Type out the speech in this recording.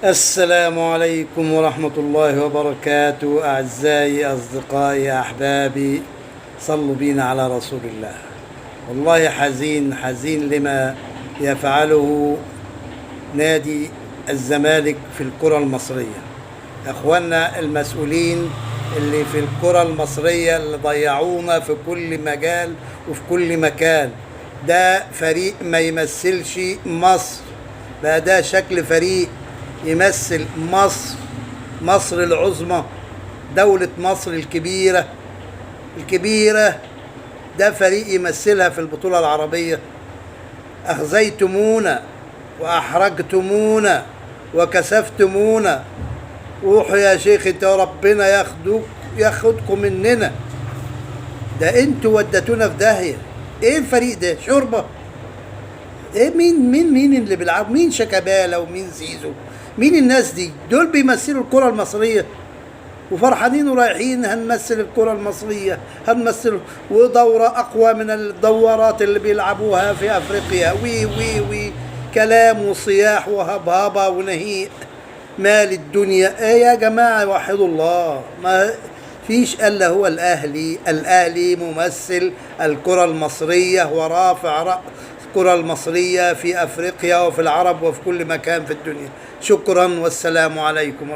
السلام عليكم ورحمة الله وبركاته. أعزائي أصدقائي أحبابي، صلوا بينا على رسول الله. والله حزين حزين لما يفعله نادي الزمالك في الكرة المصرية. أخوانا المسؤولين اللي في الكرة المصرية اللي ضيعونا في كل مجال وفي كل مكان، ده فريق ما يمثلش مصر. بقى ده شكل فريق يمثل مصر؟ مصر العظمى، دولة مصر الكبيرة الكبيرة، ده فريق يمثلها في البطولة العربية؟ أخزيتمونا وأحرجتمونا وكسفتمونا. روحوا يا شيخ انت، ربنا ياخدوك ياخدكم مننا، ده انتوا ودتونا في داهية. ايه الفريق ده؟ شوربة. ايه؟ مين مين مين اللي بيلعب؟ مين شيكابالا ومين زيزو؟ مين الناس دي؟ دول بيمثلوا الكرة المصرية؟ وفرحانين ورايحين هنمثل الكرة المصرية، هنمثل ودورة أقوى من الدورات اللي بيلعبوها في أفريقيا. وي وي وي، كلام وصياح وهبهبة ونهيق مال الدنيا. ايه يا جماعة؟ وحدوا الله، ما فيش الا هو الاهلي. الاهلي ممثل الكرة المصرية ورافع رأس الكرة المصرية في افريقيا وفي العرب وفي كل مكان في الدنيا. شكرا والسلام عليكم.